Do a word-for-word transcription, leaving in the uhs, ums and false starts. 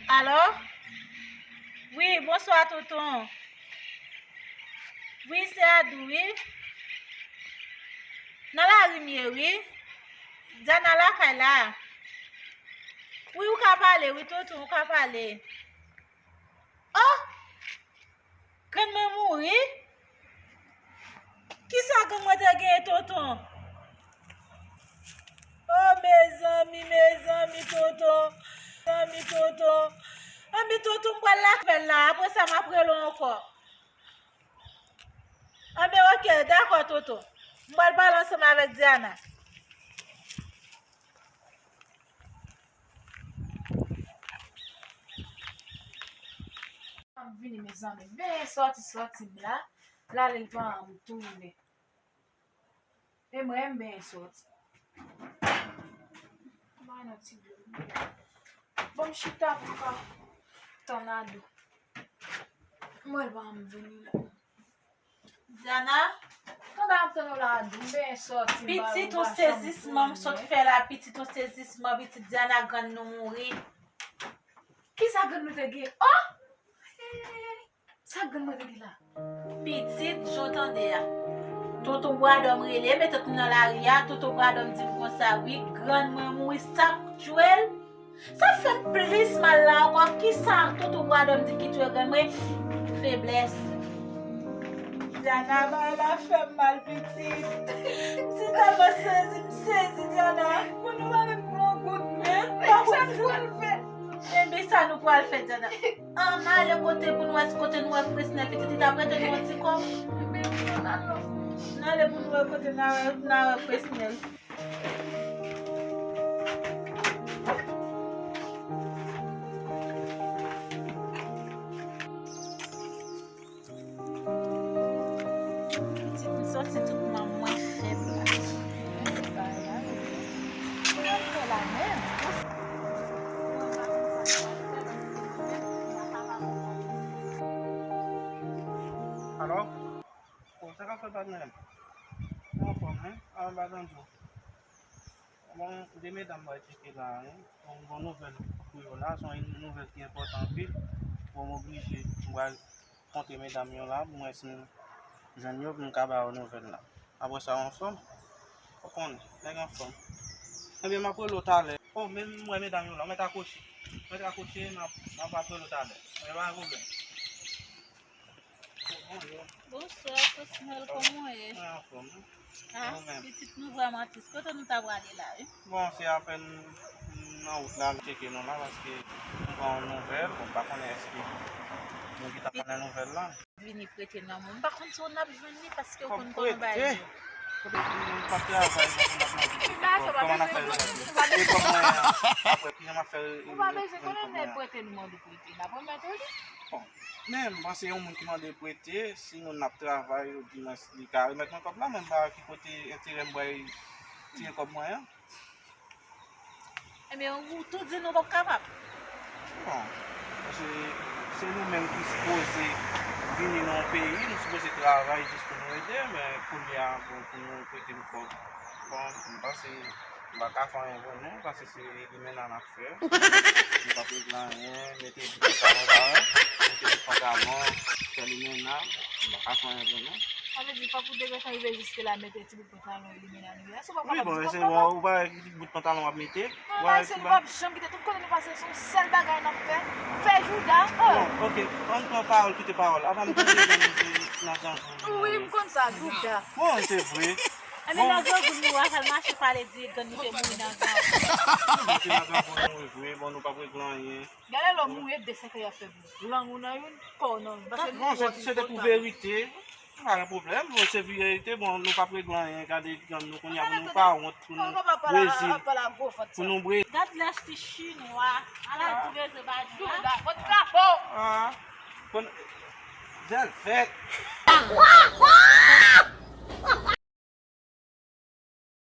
Alo? Wi, bonswa, tonton. Wi, se Adou, wi. Nan lari m ye, wi. Diana lakay la. Wi, ou ka pale, wi, tonton, ou ka pale. Oh! Grann mwen mouri? Kisa grann mwen te genyen, tonton? Oh, mezanmi, mezanmi, tonton. Mezanmi, tonton. Anben, tonton, m pral lakay la. Apre sa, m ap rele w ankò. Anben, oke, dakò, tonton. M pral pale ansanm avèk Diana. M vini, mezanmi. M benyen sòti, sòti m la. L ale, l pa janm tounen. E mwen, m benyen sòti. Ban yon ti dlo. Bon, m chita pou m ka tann Adou. Mwen, l pa janm vini la. Diana? Pandan m ap tann ou la, Adou, m benyen sòti, m pa, pitit, m yon pa janm sezisman m sot tounen. Fè la, pitit, yon sezisman, pitit Diana grann nou mouri. Kisa grann nou te gen? Oh! Sa grann mwen te gen la? Pitit, jan w tande a. Tonton Bwadòm rele, mete m nan lari a, tonton Bwadòm di m konsa, wi, grann mwen mouri, sa k tchwe l? Sa fè m plis mal la ankò. Kisa tonton Bwadòm di ki tchwe grann mwen? Feblès. Diana, bagay la fè m mal, pitit. M si tèlman sezi, m sezi, Diana. Pou nou pa menm pran goud, men. Sa nou pral fè? Enben, sa nou pral fè, Diana? Ann ale kote pou nou wè, kote nou wè Fresnel, pitit, li t ap prete nou yon ti kòb. Ann ale pou nou wè kote n a wè, n a wè Fresnel. Pitit, m santi tout manm mwen fèb la. Bagay la, mezanmi. Sa m fè la menm? Alo? Bon, sa k ap fèt, patnè m? Mwen anfòm, wi. Ann ba zanj ou. Bon, de medam mwen tcheke la, wi. Bon, bon nouvèl pou yo la, se yon nouvèl ki enpòtan anpil. Bon, m oblije, m pral kontre medam yo la, pou m wè si m jwenn yo, pou m ka ba yo nouvèl la. Apre sa, w anfòm? Ou konnen, nèg anfòm. Ebyen, m ap rele w talè. O, men m wè medam yo la, w mèt akwoche. W mèt akwoche, m ap, m ap rele w talè. Men pa gen pwoblèm. Bonswa, Fresnel, kòman w ye? Mwen anfòm, wi. Ah, pitit, nou vrèman tris. Kote nou ta prale la, wi? Bon, se apèn m nan wout la, m tcheke nou la, paske m pran yon nouvèl, bon, m pa konnen èske nou ki ta konnen nouvèl la. Vini prete nan men w. M pa konn si w n ap jwenn li, paske w konn kòman bagay yo. Kòm prete? M p ap travay, m p ap manje. Kòman n ap fè jwenn li? E kòb mwen an, apre, kijan m ap fè jwenn kòb mwen an? Ou pa bezwen konnen, nèg prete nou mande prete, n ap remèt ou li. Bon, men m panse yon moun ki mande prete, si moun ap travay, ou di mwen li ka remèt mwen kòb la, men m pa wè ki kote enterè m pral tire kòb mwen an. Ebyen, ou tou di nou p ap kapab. Bon, paske se nou menm ki sipoze vini nan yon peyi, nou sipoze travay jis pou nou ede, men kounye a, bon, pou nou prete m kòb, bon, m panse m pa ka fè anyen pou nou, paske se limena n ap fè. Nou p ap regle anyen, mete bout pantalon, mete bout pantalon, fè limena, m pa ka fè anyen pou nou. Sa vle di, fòk ou te gentan rive jiske la, mete ti bout pantalon e limena nou ye. Èske w pa kapab di kòb papa? Wi, bon, se bon, ou pa wè ki bout pantalon w ap mete. Non, bagay se nou p ap janm kite, tout kote nou pase, se yon sèl bagay n ap fè. Fè jouda, oh! Bon, oke, ann pran pawòl kite pawòl. Apa m te di nou se nan grangou nou mouri. Wi, m konn sa, jouda. Bon, se vre. Ebyen, nan grangou nou mouri, apre l mache pale di grann nou te mouri nan grangou. Bon, se nan grangou nou mouri vre, bon, nou p ap regle anyen. Gade lè w mouri, de sèkèy ap fè blan ou nan youn, kò w nan youn. Paske nou twò ti kontan. Bon, se, se te pou verite. Pa gen pwoblèm, bon, se verite, bon, nou p ap regle anyen, gade grann nou kounye a, pou nou pa wont, pou nou brezil, pou nou brezil. Gad lèch ti chinwa, ala ti veze badi la. Jouda, fòt kapo. Ah, bon, Vèlvèt.